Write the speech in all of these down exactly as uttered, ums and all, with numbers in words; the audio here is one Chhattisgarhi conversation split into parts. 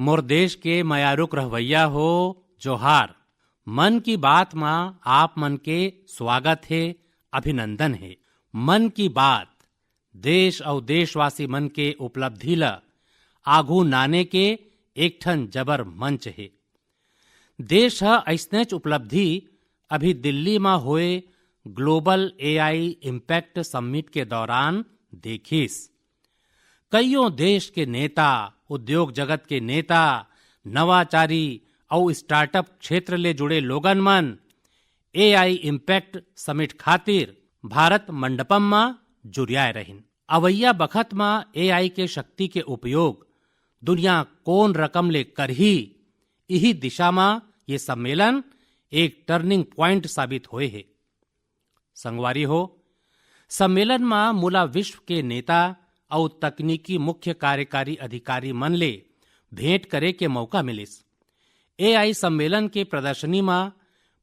मोर देश के मयारुक रहवैया हो, जोहार। मन की बात मा आप मन के स्वागत हे, अभिनंदन हे। मन की बात देश अउ देशवासी मन के उपलब्धि ल आघू नाने के एक ठन जबर मंच हे। देश ह अइसनेच उपलब्धि अभी दिल्ली म होए ग्लोबल एआई इम्पैक्ट समिट के दौरान देखिस। कइयों देश के नेता, उद्योग जगत के नेता, नवाचारी अउ स्टार्टअप क्षेत्र ले जुड़े लोगन मन एआई इम्पैक्ट समिट खातिर भारत मंडपम म जुरियाए रहिन। अवइया बखत म एआई के शक्ति के उपयोग दुनिया कोन रकम ले करही, इही दिशा म ये सम्मेलन एक टर्निंग पॉइंट साबित होए हे। संगवारी हो, सम्मेलन म मोला विश्व के नेता अउ तकनीकी मुख्य कार्यकारी अधिकारी मन ले भेंट करे के मौका मिलिस। एआई सम्मेलन के प्रदर्शनी म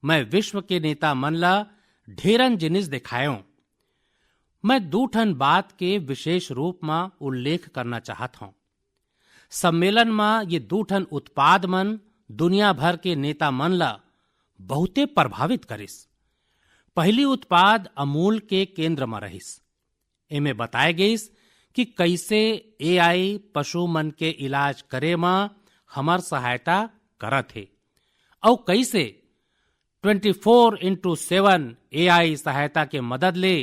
मैं विश्व के नेता मन ला ढेरन जिनिस देखायों। मैं दू ठन बात के विशेष रूप म उल्लेख करना चाहत हौं। सम्मेलन म ये दू ठन उत्पाद मन दुनिया भर के नेता मन ला बहुते प्रभावित करिस। पहली उत्पाद अमूल के केंद्र म रहिस। एमे बताए गइस कि कइसे एआई पशु मन के इलाज करे म हमर सहायता करत हे, अउ कइसे ट्वेंटी फोर इंटू सेवन एआई सहायता के मदद ले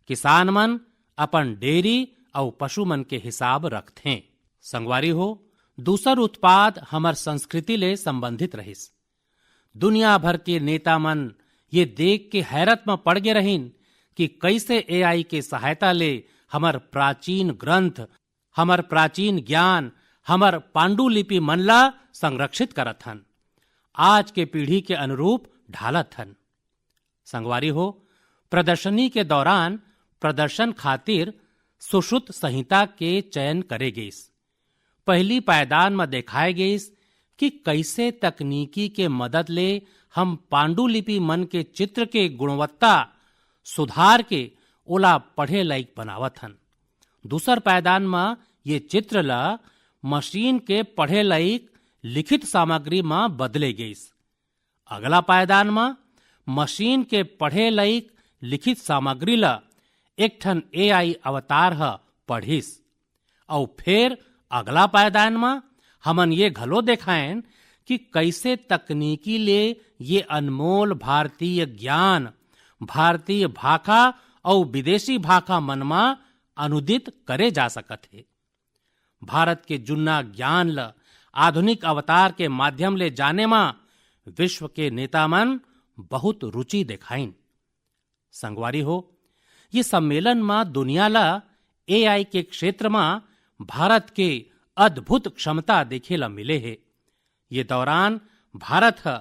किसान मन अपन डेयरी अउ पशु मन के हिसाब रखथें। संगवारी हो, दूसर उत्पाद हमर संस्कृति ले संबंधित रहिस। दुनिया भर के नेता मन ये देख के हैरत म पड़ गे रहिन कि कइसे एआई के सहायता ले हमर प्राचीन ग्रंथ, हमर प्राचीन ज्ञान, हमर पांडुलिपि मन ला संरक्षित करत हन, आज के पीढ़ी के अनुरूप ढालत हन। संगवारी हो, प्रदर्शनी के दौरान प्रदर्शन खातिर सुश्रुत संहिता के चयन करे गइस। पहली पायदान म देखाए गइस कि कइसे तकनीकी के मदद ले हम पांडुलिपि मन के चित्र के गुणवत्ता सुधार के ओला पढ़े लायक बनावत हन। दूसर पायदान म ये चित्र ल मशीन के पढ़े लायक लिखित सामग्री म बदले गइस। अगला पायदान म मशीन के पढ़े लायक लिखित सामग्री ल एक ठन एआई अवतार ह पढ़िस। अउ फेर अगला पायदान म हमन ये घलो देखायन कि कइसे तकनीकी ले ये अनमोल भारतीय ज्ञान भारतीय भाखा अउ विदेशी भाखा मन म अनुदित करे जा सकत हे। भारत के जुन्ना ज्ञान ल आधुनिक अवतार के माध्यम ले जाने म विश्व के नेता मन बहुत रुचि देखाइन। संगवारी हो, ये सम्मेलन म दुनिया ल एआई के क्षेत्र म भारत के अद्भुत क्षमता देखे ल मिले हे। ये दौरान भारत ह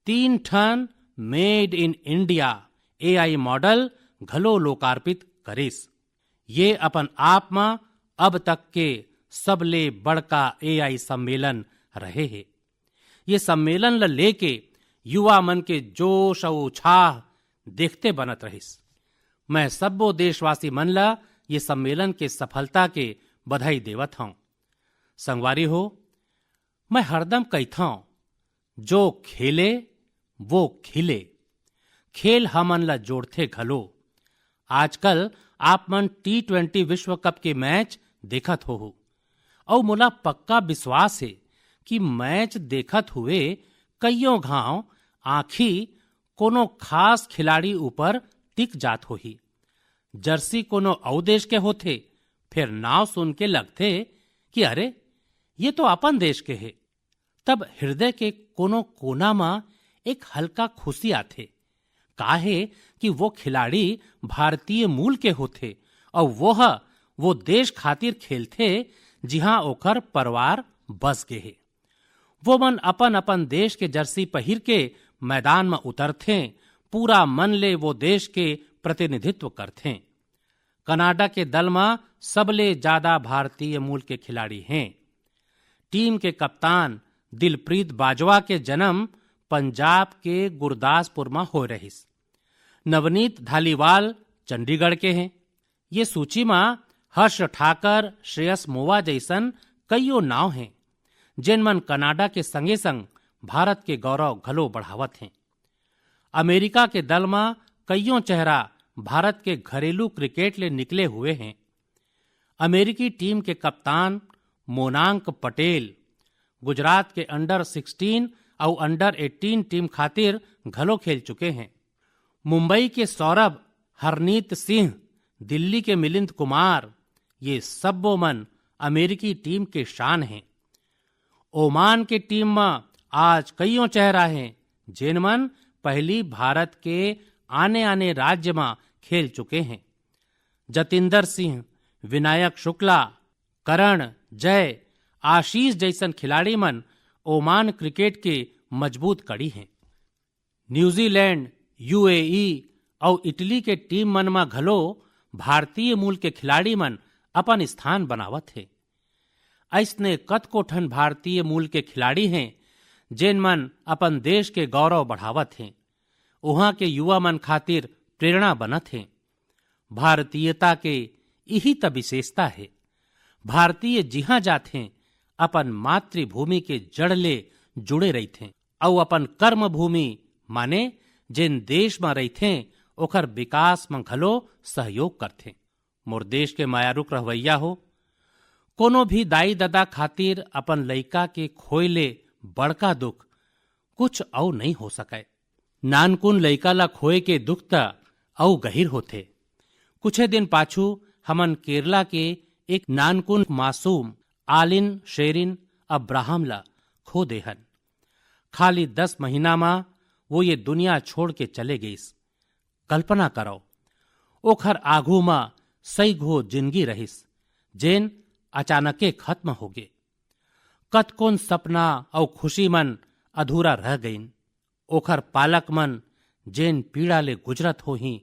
तीन ठन made in India AI model घलो लोकार्पित करिस। ये अपन आप म अब तक के सबले बड़का एआई सम्मेलन रहे हे। ये सम्मेलन ल लेके युवा मन के जोश अउ उत्साह देखते बनत रहिस। मैं सब्बो देशवासी मन ल ये सम्मेलन के सफलता के बधाई देवत हौं। संगवारी हो, मैं हरदम कहिथौं, "जो खेले, वो खिले।" खेल हमन ला जोड़थे घलो। आजकल आप मन टी ट्वेंटी विश्व कप के मैच देखत होहू, अउ मोला पक्का विश्वास हे कि मैच देखत हुए कइयों घांव आँखी कोनो खास खिलाड़ी ऊपर टिक जात होही। जर्सी कोनो अउ देश के होथे, फेर नाव सुन के लगथे कि अरे, ये तो अपन देश के हे। तब हृदय के कोनो कोना म एक हल्का खुशी आथे। काहे कि वो खिलाड़ी भारतीय मूल के होथे अउ वो ह वो देश खातिर खेलथे, जिहां ओकर परिवार बस गे हे। वो मन अपन-अपन देश के जर्सी पहिर के मैदान म उतरथें, पूरा मन ले वो देश के प्रतिनिधित्व करथें। कनाडा के दल म सबले ज्यादा भारतीय मूल के खिलाड़ी हें। टीम के कप्तान दिलप्रीत बाजवा के जन्म पंजाब के गुरदासपुर म होए रहिस। नवनीत धालीवाल चंडीगढ़ के हें। ये सूची म हर्ष ठाकर, श्रेयस मोवा जइसन कइयो नाव हें। जेन मन कनाडा के संगे संग भारत के गौरव घलो बढ़ावत हें। अमेरिका के दल म कइयों चेहरा भारत के घरेलू क्रिकेट ले निकले हुए हें। अमेरिकी टीम के कप्तान मोनांक पटेल गुजरात के अंडर सिक्सटीन अउ अंडर एटीन टीम खातिर घलो खेल चुके हें। मुंबई के सौरभ, हरनीत सिंह, दिल्ली के मिलिंद कुमार, ये सब्बो मन अमेरिकी टीम के शान हें। ओमान के टीम म आज कइयों चेहरा हें, जेन मन पहिली भारत के आने-आने राज्य म खेल चुके हें। जतिंदर सिंह, विनायक शुक्ला, करण, जय, आशीष जइसन खिलाड़ी मन ओमान क्रिकेट के मजबूत कड़ी हें। न्यूजीलैंड, यूएई अउ इटली के टीम मन म घलो भारतीय मूल के खिलाड़ी मन अपन स्थान बनावत हें। अइसने कतको ठन भारतीय मूल के खिलाड़ी हें, जेन मन अपन देश के गौरव बढ़ावत हें, उहाँ के युवा मन खातिर प्रेरणा बनत हें। भारतीयता के इही त विशेषता हे। भारतीय जिहाँ जाथें, अपन मातृभूमि के जड़ ले जुड़े रहिथें अउ अपन कर्म भूमि, माने जेन देश म रहिथें, ओकर विकास म घलो सहयोग करथें। मोर देश के मयारुक रहवैया हो, कोनो भी दाई ददा खातिर अपन लइका के खोए ले बड़का दुख कुछ अउ नइ हो सकय। नानकुन लइका ला खोए के दुख त अउ गहिर होथे। कुछे दिन पाछू हमन केरला के एक नानकुन मासूम आलिन शेरिन अब्राहम ला खो देहन। खाली दस महीना म वो ये दुनिया छोड़ के चले गइस। कल्पना करव, ओखर आघू म सैघो जिनगी रहिस, जेन अचानके खत्म होगे। कतकोन सपना अउ खुशी मन अधूरा रह गइन। ओखर पालक मन जेन पीड़ा ले गुजरत होहीं,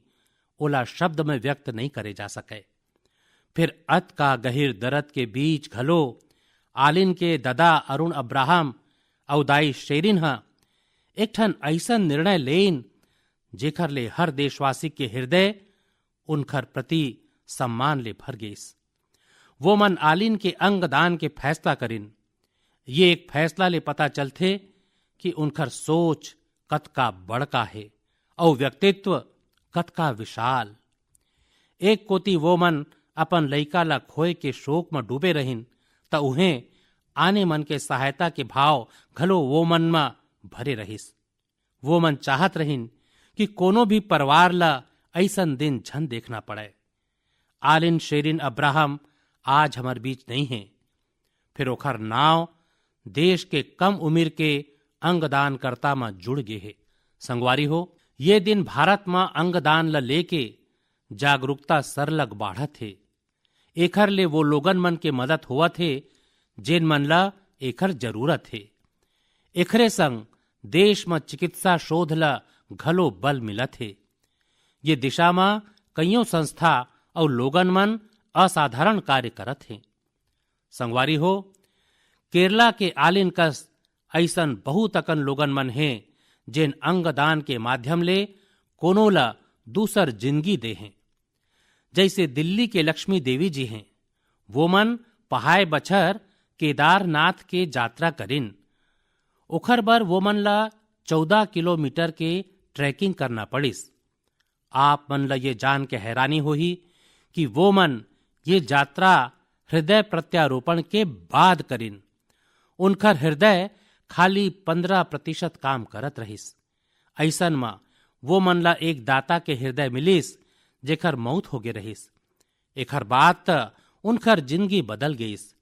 ओला शब्द में व्यक्त नइ करे जा सकय। फिर अतका गहिर दरद के बीच घलो आलिन के ददा अरुण अब्राहम अउ दाई शेरिन ह एक ठन अइसन निर्णय लेइन, जेखर ले हर देशवासी के हृदय उनखर प्रति सम्मान ले भर गइस। वो मन आलिन के अंगदान के फैसला करिन। ये एक फैसला ले पता चलथे कि उनखर सोच कतका बड़का हे अउ व्यक्तित्व कतका विशाल। एक कोति वो मन अपन लइका ला खोए के शोक म डूबे रहिन, त उहें आने मन के सहायता के भाव घलो वो मन म भरे रहिस। वो मन चाहत रहिन कि कोनो भी परिवार ला अइसन दिन झन देखना पड़य। आलिन शेरिन अब्राहम आज हमर बीच नइ हे, फिर ओखर नाव देश के कम उमिर के अंगदानकर्ता म जुड़ गे हे। संगवारी हो, ये दिन भारत म अंगदान ल लेके जागरूकता सरलग बाढ़त हे। एखर ले वो लोगन मन के मदद होवत हे, जेन मन ल एखर जरूरत हे। एखरे संग देश म चिकित्सा शोध ल घलो बल मिलत हे। ये दिशा म कइयों संस्था अउ लोगन मन असाधारण कार्य करत हे। संगवारी हो, केरला के आलिन कस अइसन बहुत अकन लोगन मन हे, जेन अंगदान के माध्यम ले कोनो ल दूसर जिनगी दे हें। जइसे दिल्ली के लक्ष्मी देवी जी हें, वो मन पहाय बछर केदारनाथ के यात्रा करिन। ओखर बर वो मन ला चौदह किलोमीटर के ट्रैकिंग करना पड़िस। आप मन ला ये जान के हैरानी होही कि वो मन ये यात्रा हृदय प्रत्यारोपण के बाद करिन। उनखर हृदय खाली पन्द्रह प्रतिशत काम करत रहिस। अइसन म वो मन ला एक दाता के हृदय मिलिस, जेखर मौत होगे रहिस। एखर बाद त उनखर जिनगी बदल गइस।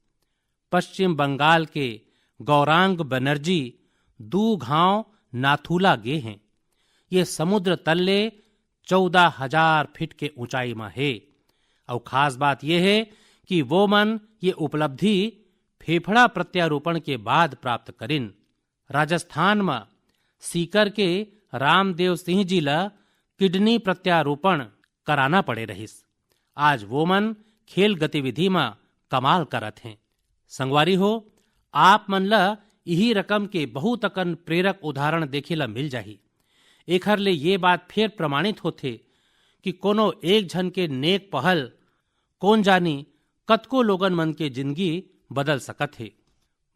पश्चिम बंगाल के गौरांग बनर्जी दू घांव नाथुला गे हें। ये समुद्र तल ले चौदह हजार फीट के ऊंचाई म हे। अउ खास बात ये हे कि वो मन ये उपलब्धि फेफड़ा प्रत्यारोपण के बाद प्राप्त करिन। राजस्थान म सीकर के रामदेव सिंह जी ल किडनी प्रत्यारोपण कराना पड़े रहिस। आज वो मन खेल गतिविधि म कमाल करत हें। संगवारी हो, आप मन ल इही रकम के बहुत अकन प्रेरक उदाहरण देखे ल मिल जाही। एखर ले ये बात फेर प्रमाणित होथे कि कोनो एक झन के नेक पहल कोन जानी कतको लोगन मन के जिनगी बदल सकत हे।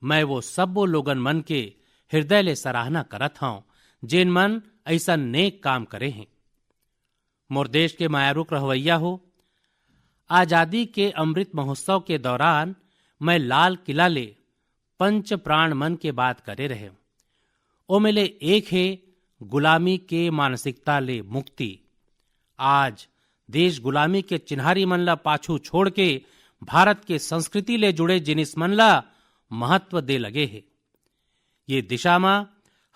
मैं वो सब्बो लोगन मन के हृदय ले सराहना करत हंव, जेन मन अइसन नेक काम करे हें। मोर देश के मयारुक रहवैया हो, आजादी के अमृत महोत्सव के दौरान मैं लाल किला ले पंच प्राण मन के बात करे रहेंव। ओमे ले एक हे गुलामी के मानसिकता ले मुक्ति। आज देश गुलामी के चिन्हारी मन ला पाछू छोड़ के भारत के संस्कृति ले जुड़े जिनिस मन ला महत्व दे लगे हे। ये दिशा म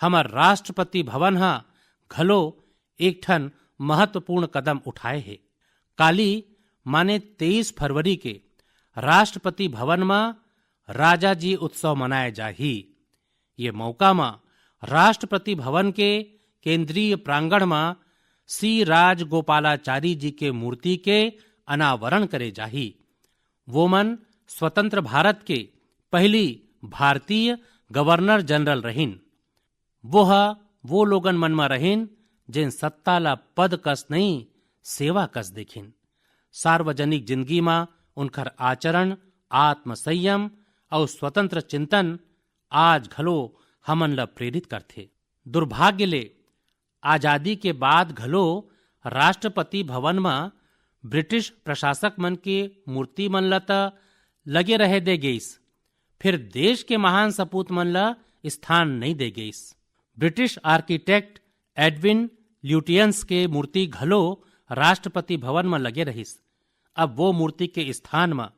हमर राष्ट्रपति भवन ह घलो एक ठन महत्वपूर्ण कदम उठाए हे। काली माने तेईस फरवरी के राष्ट्रपति भवन म राजा जी उत्सव मनाए जाही। ये मौका म राष्ट्रपति भवन के केंद्रीय प्रांगण म सी राजगोपालाचारी जी के मूर्ति के अनावरण करे जाही। वो मन स्वतंत्र भारत के पहली भारतीय गवर्नर जनरल रहिन। वो ह वो लोगन मन म रहिन, जेन सत्ता ला पद कस नहीं, सेवा कस देखिन। सार्वजनिक जिंदगी म उनकर आचरण, आत्मसंयम अउ स्वतंत्र चिंतन आज घलो हमन ला प्रेरित करथे। दुर्भाग्य ले आजादी के बाद घलो राष्ट्रपति भवन म ब्रिटिश प्रशासक मन के मूर्ति मन ल त लगे रहे दे गइस, फिर देश के महान सपूत मन ल स्थान नइ दे गइस। ब्रिटिश आर्किटेक्ट एडविन ल्यूटियंस के मूर्ति घलो राष्ट्रपति भवन म लगे रहिस। अब वो मूर्ति के स्थान म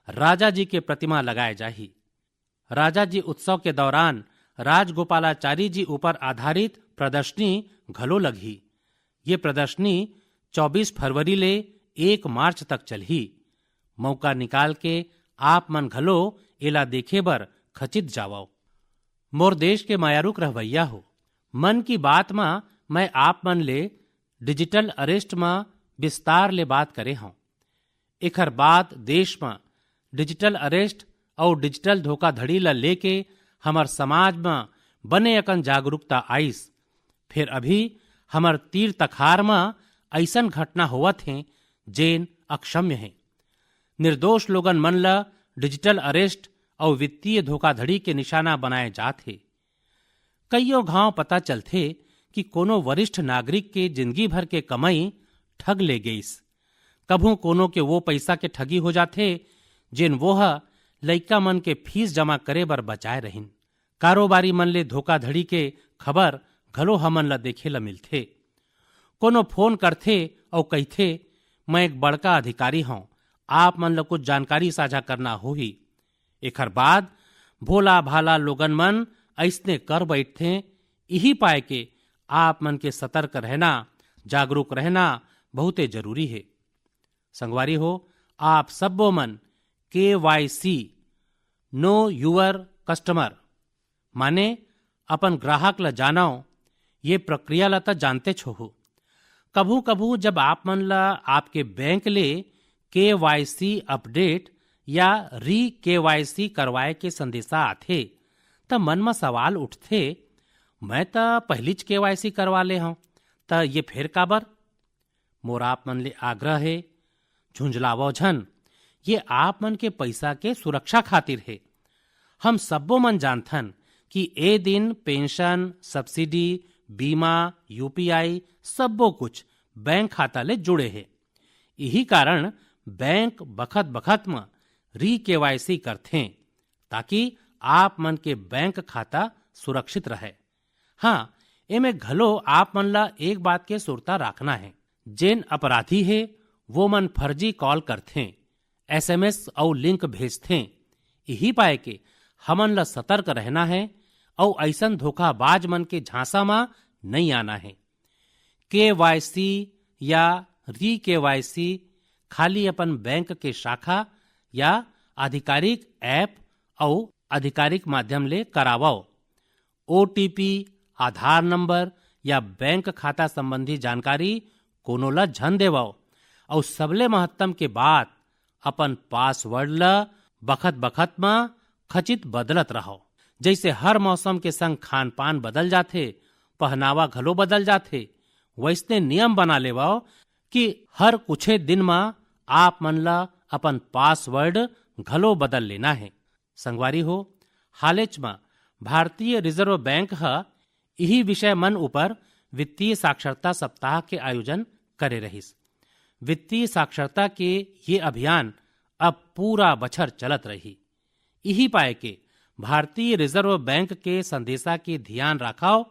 राजा जी के प्रतिमा लगाए जाही। राजा जी उत्सव के दौरान राजगोपालाचारी जी ऊपर आधारित प्रदर्शनी घलो लगही। ये प्रदर्शनी चौबीस फरवरी ले एक मार्च तक चलही। मौका निकाल के आप मन घलो एला देखे बर खचित जावव। मोर देश के मयारुक रहवैया हो, मन की बात म मैं आप मन ले डिजिटल अरेस्ट म विस्तार ले बात करे हंव। एखर बाद देश म डिजिटल अरेस्ट अउ डिजिटल धोखाधड़ी ल लेके हमर समाज म बने अकन जागरूकता आइस। फेर अभी हमर तीर तखार म अइसन घटना होवत हें, जेन अक्षम्य हें। निर्दोष लोगन मन ल डिजिटल अरेस्ट अउ वित्तीय धोखाधड़ी के निशाना बनाए जात हे। कइयो घांव पता चलथे कि कोनो वरिष्ठ नागरिक के जिंदगी भर के कमई ठग ले गइस। कभू कोनो के वो पइसा के ठगी हो जाथे, जेन वो ह लइका मन के फीस जमा करे बर बचाए रहिन। कारोबारी मन ले धोखाधड़ी के खबर घलो हमन ल देखे ल मिलथे। कोनो फोन करथे अउ कहिथे, "मैं एक बड़का अधिकारी हंव, आप मन ल कुछ जानकारी साझा करना होही।" एखर बाद भोला भाला लोगन मन अइसने कर बइठथें। इही पाय के आप मन के सतर्क रहना, जागरूक रहना बहुते जरूरी हे। संगवारी हो, आप सब्बो मन के Y C, know your customer, माने अपन ग्राहक ल जानव, ये प्रक्रिया ल त जानतेच होहू। कभू-कभू जब आप मन ल आपके बैंक ले के वाई सी अपडेट या री के वाई सी करवाए के संदेशा आथे, त मन म सवाल उठथे, "मैं त पहिलीच के वाई सी करवा ले हंव, त ये फेर काबर?" मोर आप मन ले आग्रह हे, झुंझलावव झन, ये आप मन के पइसा के सुरक्षा खातिर हे। हम सब्बो मन जानथन कि ए दिन पेंशन, सब्सिडी, बीमा, यू पी आई सब्बो कुछ बैंक खाता ले जुड़े हे। इही कारण बैंक बखत-बखत म री के वाई सी करथें, ताकि आप मन के बैंक खाता सुरक्षित रहय। हाँ, एमे घलो आप मन ला एक बात के सुरता राखना हे, जेन अपराधी हे, वो मन फर्जी कॉल करथें, एस एम एस अउ लिंक भेजथें। इही पाय के हमन ला सतर्क रहना हे अउ अइसन धोखाबाज मन के झांसा म नइ आना हे। के वाई सी या री के वाई सी खाली अपन बैंक के शाखा या आधिकारिक ऐप अउ आधिकारिक माध्यम ले करावव। ओ टी पी, आधार नंबर या बैंक खाता संबंधी जानकारी कोनो ल झन देवव। अउ सबले महत्तम के बात, अपन पासवर्ड ल बखत-बखत म खचित बदलत रहव। जइसे हर मौसम के संग खान-पान बदल जाथे, पहनावा घलो बदल जाथे, वइसने नियम बना लेवव कि हर कुछे दिन म आप मन ल अपन पासवर्ड घलो बदल लेना हे। संगवारी हो, हालेच म भारतीय रिजर्व बैंक ह इही विषय मन ऊपर वित्तीय साक्षरता सप्ताह के आयोजन करे रहिस। वित्तीय साक्षरता के ये अभियान अब पूरा बछर चलत रही। इही पाए के भारतीय रिजर्व बैंक के संदेशा के धियान राखव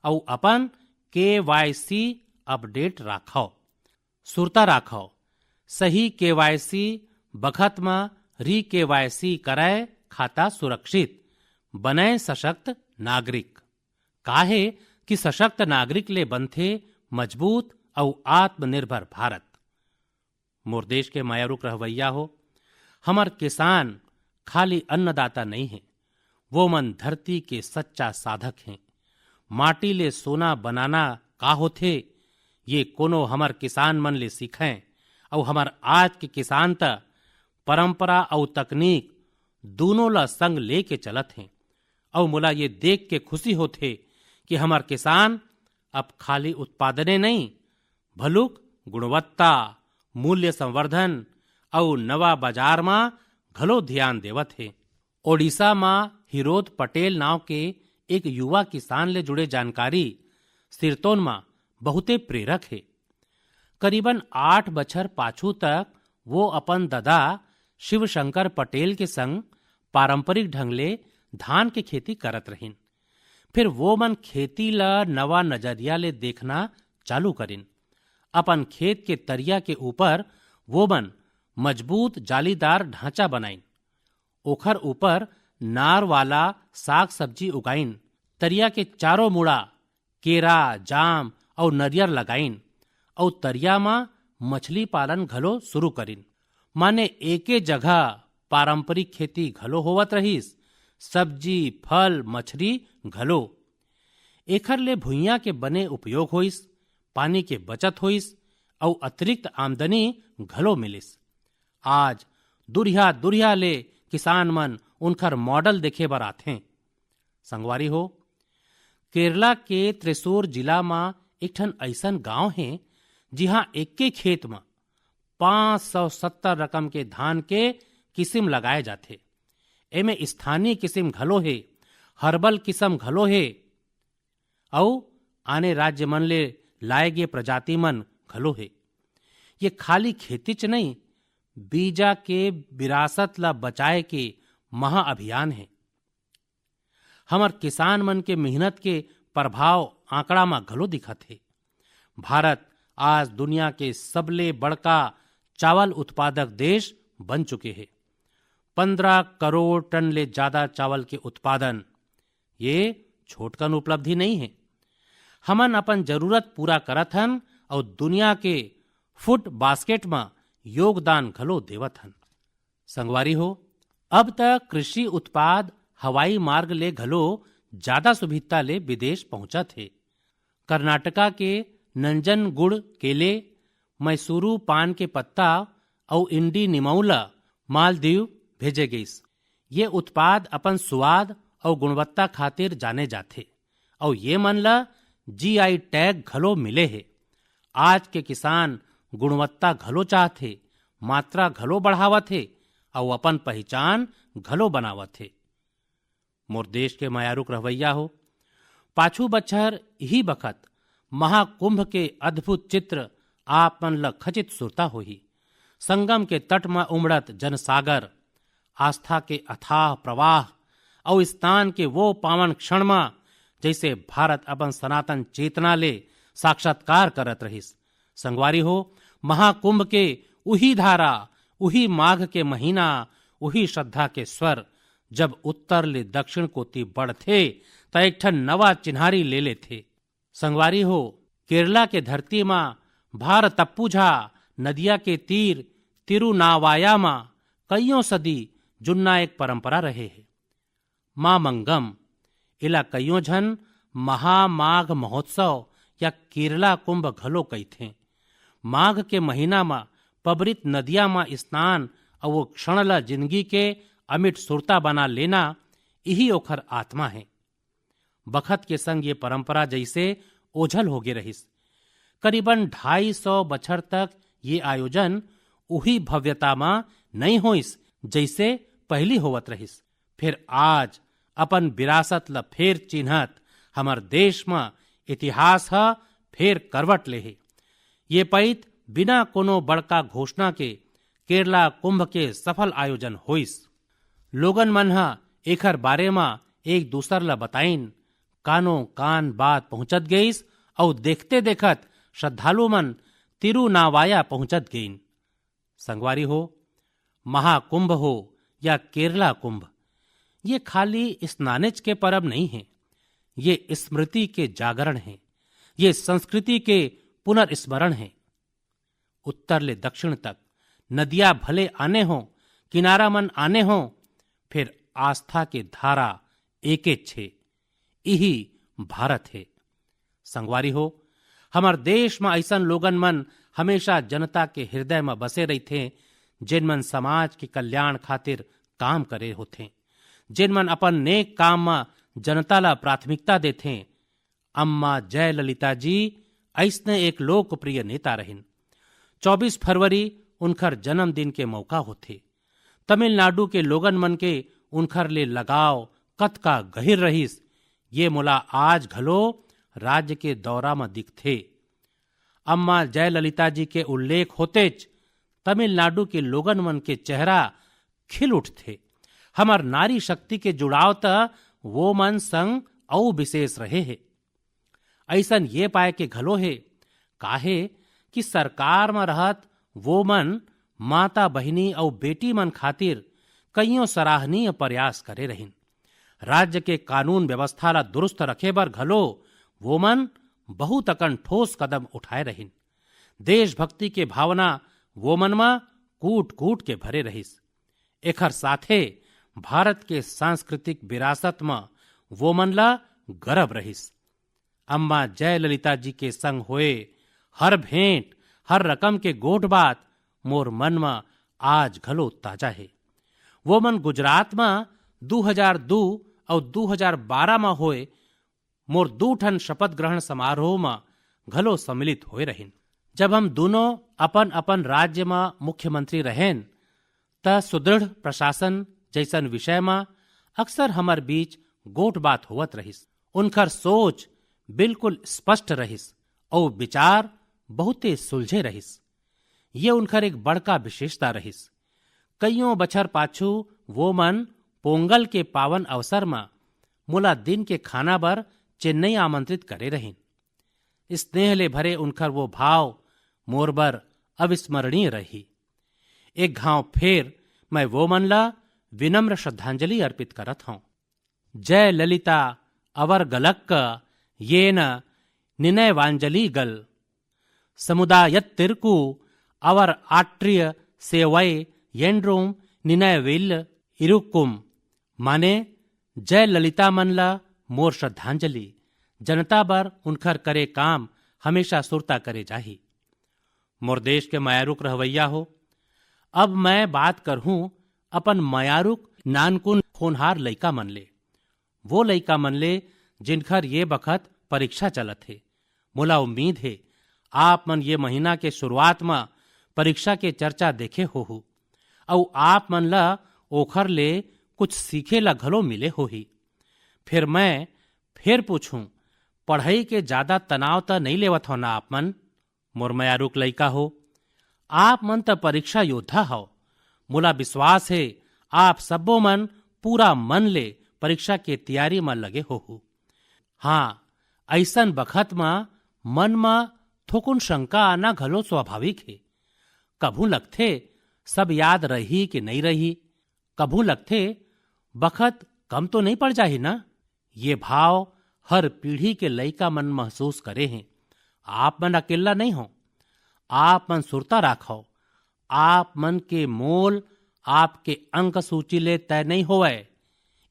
अउ अपन के वाई सी अपडेट राखव। सुरता राखव, सही के वाई सी बखत म री के वाई सी करय, खाता सुरक्षित, बनय सशक्त नागरिक। काहे कि सशक्त नागरिक ले बनथे मजबूत अउ आत्मनिर्भर भारत। मोर देश के मायारुक रहवैया हो, हमर किसान खाली अन्नदाता नइ हे, वो मन धरती के सच्चा साधक हें। माटी ले सोना बनाना का होथे, ये कोनो हमर किसान मन ले सीखें, अउ हमर आज के किसान त परंपरा अउ तकनीक दूनों ला संग लेके चलत हें। अउ मोला ये देख के खुशी होथे कि हमर किसान अब खाली उत्पादने नइ, भलुक गुणवत्ता, मूल्य संवर्धन अउ नवा बाजार म घलो ध्यान देवत हे। ओडिशा म हिरोद पटेल नाव के एक युवा किसान ले जुड़े जानकारी सिरतोन म बहुते प्रेरक हे। करीबन आठ बछर पाछू तक वो अपन ददा शिवशंकर पटेल के संग पारंपरिक ढंग ले धान के खेती करत रहिन। फिर वो मन खेती ल नवा नजरिया ले देखना चालू करिन। अपन खेत के तरिया के ऊपर वो मन मजबूत जालीदार ढांचा बनाइन। ओखर ऊपर नार वाला साग सब्जी उगाइन। तरिया के चारों मुड़ा केरा, जाम अउ नरियर लगाइन अउ तरिया म मछली पालन घलो शुरू करिन। माने एके जगह पारंपरिक खेती घलो होवत रहिस, सब्जी, फल, मछरी घलो। एखर ले भुइयां के बने उपयोग होइस, पानी के बचत होइस अउ अतिरिक्त आमदनी घलो मिलिस। आज दुरिहा दुरिहा ले किसान मन उनखर मॉडल देखे बर आथें। संगवारी हो, केरला के त्रिशूर जिला म एक ठन अइसन गांव हे, जिहां एके खेत म पाँच सौ सत्तर रकम के धान के किसिम लगाए जाथे। एमे स्थानीय किसिम घलो हे, हर्बल किसम घलो हे, अउ आने राज्य मन ले लाए गे प्रजाति मन घलो हे। ये खाली खेतीच नइ, बीजा के विरासत ला बचाए के महाअभियान हे। हमर किसान मन के मेहनत के प्रभाव आंकड़ा म घलो दिखत हे। भारत आज दुनिया के सबले बड़का चावल उत्पादक देश बन चुके हे। पन्द्रह करोड़ टन ले ज्यादा चावल के उत्पादन, ये छोटकन उपलब्धि नइ हे। हमन अपन जरूरत पूरा करत हन अउ दुनिया के फूड बास्केट म योगदान घलो देवत हन। संगवारी हो, अब त कृषि उत्पाद हवाई मार्ग ले घलो ज्यादा सुभिता ले विदेश पहुंचत हे। कर्नाटका के नंजनगुड़ केले, मैसूरू पान के पत्ता अउ इंडी निमऊ ल मालदीव भेजे गइस। ये उत्पाद अपन स्वाद अउ गुणवत्ता खातिर जाने जाथे अउ ये मन ल जी आई टैग घलो मिले हे। आज के किसान गुणवत्ता घलो चाहथे, मात्रा घलो बढ़ावत हे अउ अपन पहिचान घलो बनावत हे। मोर देश के मयारुक रहवैया हो, पाछू बछर इही बखत महाकुंभ के अद्भुत चित्र आप मन ल खचित सुरता होही। संगम के तट म उमड़त जनसागर, आस्था के अथाह प्रवाह अउ स्नान के वो पावन क्षण म जइसे भारत अपन सनातन चेतना ले साक्षात्कार करत रहिस। संगवारी हो, महाकुंभ के उही धारा, उही माघ के महीना, उही श्रद्धा के स्वर जब उत्तर ले दक्षिण कोति बढ़थे, त एक ठन नवा चिन्हारी ले लेथे। संगवारी हो, केरला के धरती म भारतप्पुझा नदिया के तीर तिरुनावाया म कइयों सदी जुन्ना एक परंपरा रहे हे। मां मंगम, एला कइयों झन महामाघ महोत्सव या केरला कुंभ घलो कहिथें। माघ के महीना म पबरित नदिया म स्नान अउ वो क्षण ल जिंदगी के अमिट सुरता बना लेना, इही ओखर आत्मा हे। बखत के संग ये परंपरा जइसे ओझल होगे रहिस। करीबन ढाई सौ बछर तक ये आयोजन उही भव्यता म नइ होइस, जइसे पहिली होवत रहिस। फेर आज अपन विरासत ल फेर चिन्हत हमर देश म इतिहास ह फेर करवट ले हे। ये पइत बिना कोनो बड़का घोषणा के केरला कुंभ के सफल आयोजन होइस। लोगन मन ह एखर बारे म एक दूसर ल बताइन। कानो कान बात पहुंचत गईस अउ देखते देखत श्रद्धालु मन तिरुनावाया पहुंचत गईन। संगवारी हो, महाकुंभ हो या केरला कुंभ, ये खाली स्नानेच के परब नहीं है, ये स्मृति के जागरण है, ये संस्कृति के पुनर्स्मरण है। उत्तर ले दक्षिण तक नदिया भले आने हो, किनारा मन आने हो, फिर आस्था के धारा एकेच हे, इही भारत हे। संगवारी हो, हमर देश म अइसन लोगन मन हमेशा जनता के हृदय म बसे रहिथे, जेन मन समाज के कल्याण खातिर काम करे होथे, जेन मन अपन नेक काम म जनता ला प्राथमिकता देथे। अम्मा जयललिता जी अइसने एक लोकप्रिय नेता रहिन। चौबीस फरवरी उनखर जन्मदिन के मौका होथे। तमिलनाडु के लोगन मन के उनखर ले लगाव कतका गहिर रहिस, ये मोला आज घलो राज्य के दौरा म दिखथे। अम्मा जयललिता जी के उल्लेख होतेच तमिलनाडु के लोगन मन के चेहरा खिल उठथे। हमर नारी शक्ति के जुड़ाव त वो मन संग अउ विशेष रहे हे। अइसन ये पाए के घलो हे, काहे कि सरकार म रहत वो मन माता, बहिनी अउ बेटी मन खातिर कइयों सराहनीय प्रयास करे रहिन। राज्य के कानून व्यवस्था ला दुरुस्त रखे बर घलो वो मन बहुत अकन ठोस कदम उठाए रहिन। देशभक्ति के भावना वो मन म कूट कूट के भरे रहिस। एखर साथे भारत के सांस्कृतिक विरासत म वो मन ला गरब रहिस। अम्मा जयललिता जी के संग होए हर भेंट, हर रकम के गोठ बात मोर मन म आज घलो ताजा हे। वो मन गुजरात म दू हजार दू अउ दू हजार बारह म होए मोर दू ठन शपथ ग्रहण समारोह म घलो सम्मिलित होए रहिन। जब हम दूनों अपन-अपन राज्य म मुख्यमंत्री रहेन, त सुदृढ़ प्रशासन जइसन विषय म अक्सर हमर बीच गोठ बात होवत रहिस। उनखर सोच बिल्कुल स्पष्ट रहिस अउ विचार बहुते सुलझे रहिस। ये उनखर एक बड़का विशेषता रहिस। कइयों बछर पाछू वो मन पोंगल के पावन अवसर म मोला दिन के खाना बर चेन्नई आमंत्रित करे रहिन। स्नेह ले भरे उनखर वो भाव मोर बर अविस्मरणीय रही। एक घांव फेर मैं वो मन ला विनम्र श्रद्धांजलि अर्पित करत हौं। जय ललिता अवर गलक्क येन निनयवांजलि गल। समुदायत्तिर्कु अवर आट्रिय सेवय येंड्रोम निनयविल इरुक्कुम। माने, जय ललिता मन ला मोर श्रद्धांजलि। जनता बर उनखर करे काम हमेशा सुरता करे जाही। मोर देश के मयारुक रहवैया हो, अब मैं बात करहूं अपन मयारुक नानकुन होनहार लइका मन ले। वो लइका मन ले जिनखर ये बखत परीक्षा चलत हे। मोला उम्मीद हे, आप मन ये महीना के शुरुआत म परीक्षा के चर्चा देखे होहू, अउ आप मन ला ओखर ले कुछ सीखे ला घलो मिले होही। फिर मैं फिर पूछूं, पढ़ई के जादा तनाव त नइ लेवत हव ना आप मन? मोर मयारुक लइका हो, आप मन त परीक्षा योद्धा हव। मोला विश्वास हे, आप सब्बो मन पूरा मन ले परीक्षा के तियारी म लगे होहू। हां, अइसन बखत म मन म थोकुन शंका आना घलो स्वाभाविक हे। कभू लगथे, सब याद रही कि नइ रही, कभू लगथे, बखत कम तो नइ पड़ जाही ना? ये भाव हर पीढ़ी के लइका मन महसूस करे हें। आप मन अकेल्ला नइ हो, आप मन सुरता राखव। आप मन के मोल आपके अंक सूची ले तय नइ होवय।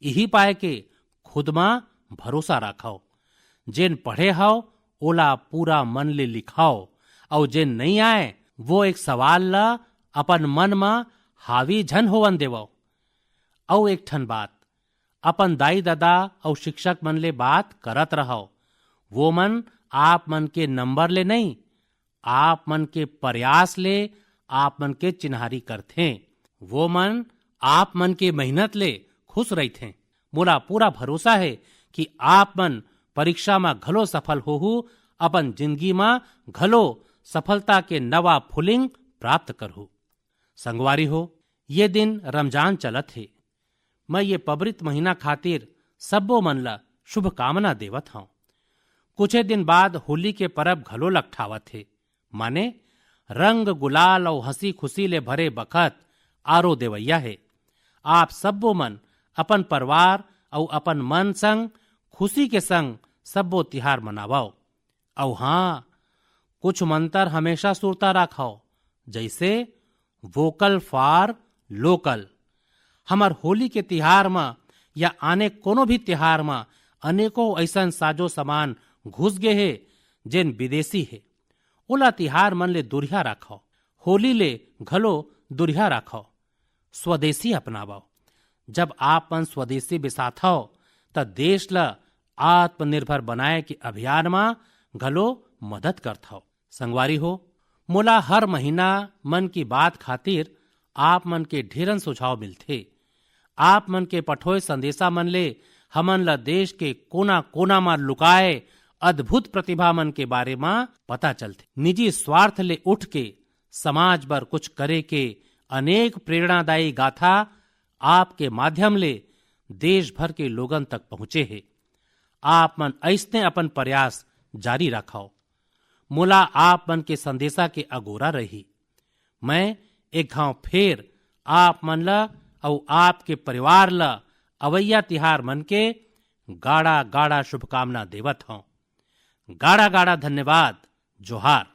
इही पाय के खुद म भरोसा राखव। जेन पढ़े हव, ओला पूरा मन ले लिखव, अउ जेन नइ आय, वो एक सवाल ल अपन मन म हावी झन होवन देवव। अउ एक ठन बात, अपन दाई-ददा अउ शिक्षक मन ले बात करत रहव। वो मन आप मन के नंबर ले नइ, आप मन के प्रयास ले आप मन के चिन्हारी करथें। वो मन आप मन के मेहनत ले खुश रहिथें। मोला पूरा भरोसा हे कि आप मन परीक्षा म घलो सफल होहू, अपन जिंदगी म घलो सफलता के नवा फुलिंग प्राप्त करहू। संगवारी हो, ये दिन रमजान चलत हे। मैं ये पवित्र महीना खातिर सब्बो मन ला शुभकामना देवत हौं। कुछे दिन बाद होली के परब घलो लकठावत हे, माने रंग गुलाल अउ हंसी खुशी ले भरे बखत आरो देवैया हे। आप सब्बो मन अपन परिवार अउ अपन मन संग खुशी के संग सब्बो तिहार मनावव। अउ हाँ, कुछ मंतर हमेशा सुरता राखव, जैसे vocal for local। हमर होली के तिहार म या आने कोनो भी तिहार म अनेकों अइसन साजो सामान घुस गे हे, जेन विदेशी हे। ओला तिहार मन ले दुरिहा राखव, होली ले घलो दुरिहा राखव। स्वदेशी अपनावव। जब आप मन स्वदेशी बिसाथव, त देश ल आत्मनिर्भर बनाए के अभियान म घलो मदद करथव। संगवारी हो, मोला हर महीना मन की बात खातिर आप मन के ढेरन सुझाव मिलथे। आप मन के पठोए संदेशा मन ले हमन ल देश के कोना-कोना म लुकाए अद्भुत प्रतिभा मन के बारे म पता चलथे। निजी स्वार्थ ले उठ के समाज बर कुछ करे के अनेक प्रेरणादायी गाथा आपके माध्यम ले देश भर के लोगन तक पहुंचे हे। आप मन अइसने अपन प्रयास जारी रखव। मोला आप मन के संदेशा के अगोरा रही। मैं एक घांव फेर आप मन ला अउ आपके परिवार ला अवैया तिहार मन के गाड़ा गाड़ा शुभकामना देवत हौं। गाड़ा गाड़ा धन्यवाद। जोहार।